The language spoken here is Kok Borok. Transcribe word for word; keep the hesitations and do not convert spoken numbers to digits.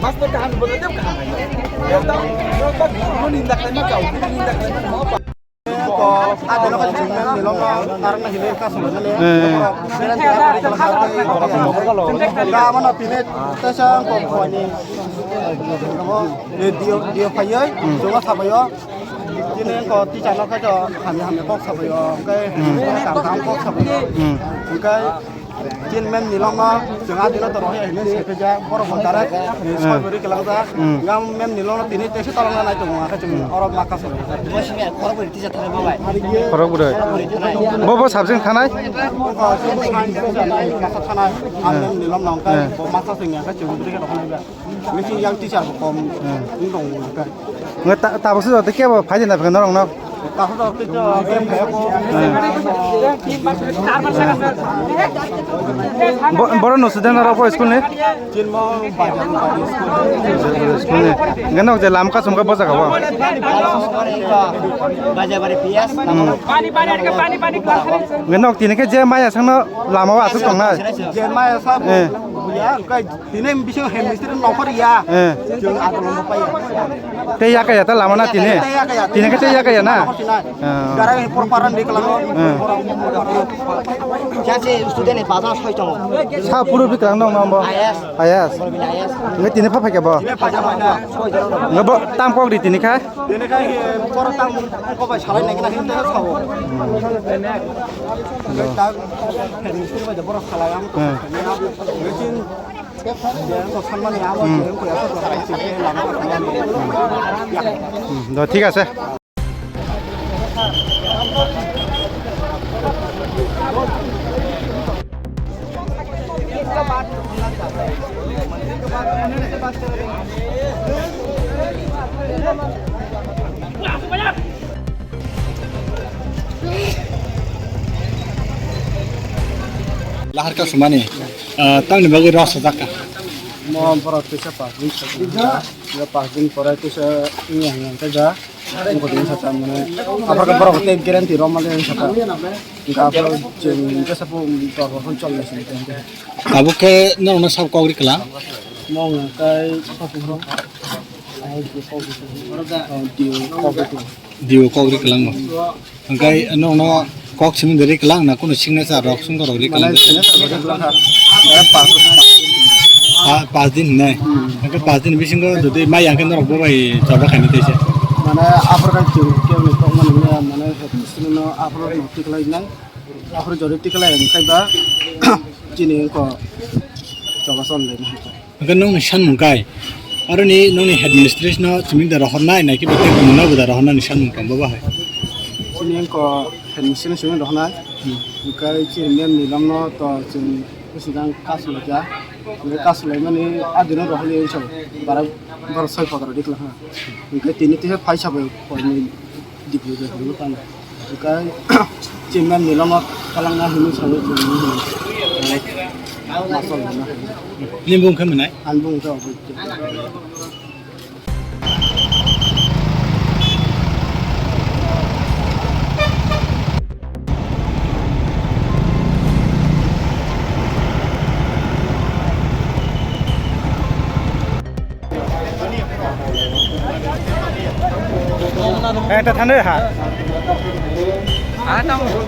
Master kaham ni boleh dia kaham. Dia tahu, dia tahu, mau nindak lagi kau, mau nindak lagi mau apa? Dio, dio phaiwi, chwngno sabaio. Chini wngkha teacher no khe to hamya hamya kok sabaio, hwnkhe Hmm. Kaham kaham kok sabaio. Hmm. Hwnkhe chini ma'am Nilom no chwng a dino toro hwnwi sai phaijak, borok bo direct soi bwrwi kwlangjak. Hmm. Nga ma'am Nilom no tini teisa tolongna nai tongo, hwnkhe chwng oro ma kasa. Khorok bwrwi. Bo, bo subject thanai? Wngkha chini science teacher no masa thanai, a ma'am Nilom no hwnkhe Hmm. bo masa swngya, hwnkhe chwng bwrwi khe roknai ba. Missing yang teacher bo kom Hmm. wng tong wng kha. Nge ta, tabuk se joto kebo phai de na phai norok no. Tabuk se joto kebo phai ko. Hmm. Bo, boro no student rok bo school ni? Chinmo Bajabari school. School ni. Nge nok je lam kasum ka boja ka bo. Bajabari P S. Hmm. Nge nok tini ke je maya sang no lama wa asuk tong na. Je maya sa Eh. buya, kai Tini bising hem mistri nongkhor ya. Eh. Jeng adolong pa ya. Tei ya kaya ta lama na tini. Tei ya kaya. Tini ke tei ya kaya na. Nongkhor sinai. Ah. Gara he por paran di kelang. Eh. Jase student ni bazar soi tongo. Sa puru bi kelang dong nombo. Ayas. Ayas. Nge tini pha pha ke bo. Tini pha pha na. Nge bo tam kok di tini kha. Tini kha he por tam ko bai salai nai kena hinte sao. Nge ta hem mistri bai de boro salai am. Eh. Nge chin Hmm. Hmm, do, thik ase. Lahar ka sumani, ah, tamni bagwi rok sajak ka. Mo borok kisa pas din sajak. Yo pas din pore kisa ini yang yang saja. Ang ko din sajak mane. Apa ka borok te guarantee rok male sajak. Ka apa jeng kisa po tor ho chol le sini. Abo ke no no sab kogri kala. Mo ngai kai apa po. Ai ko kogri. Oh, di kogri. Dio kok ri kwlangma. Hwnkhe nokno kok simi de ri kwlang na kunu signature rok sungko rok ri kwlang. Mane signature rok ri kwlang kha. Eh, pass. Ah, pas din hinai. Hmm. Hwnkhe pas din bisingo jodi mai yang khe norok bo bai choba khaini teisa. Mane aphuru khe chwng khe ni kok mani mane sini no aphuru no tiklai nai. Aphuru jodi tiklai ang khai ba chini ko choba son le nai. Hwnkhe nokni sanmung kai, aroni nokni headmistress no simi da rohornai, naikhe bo tei kumno bo da rohornani sanmung tong bo bahai? Chini wngkha headmistress no simi rohornai, Hmm. hwnkhe chini ma'am ni lomno to chwng bwswkang kasu laikha, hwnkhe kasu laimani adino rohorli wngsa bara borok soi photo rok diklak ha, hwnkhe tini tisa phaisa bai D P O bai hwnwi tamo. Hwnkhe chimnam ni lama kwlangna hwnwi sawi chwng hwnwi. Masol hwnna hwnwi. Nini bung khe mwnai? Ani bung khe obo. Ekta thane ha.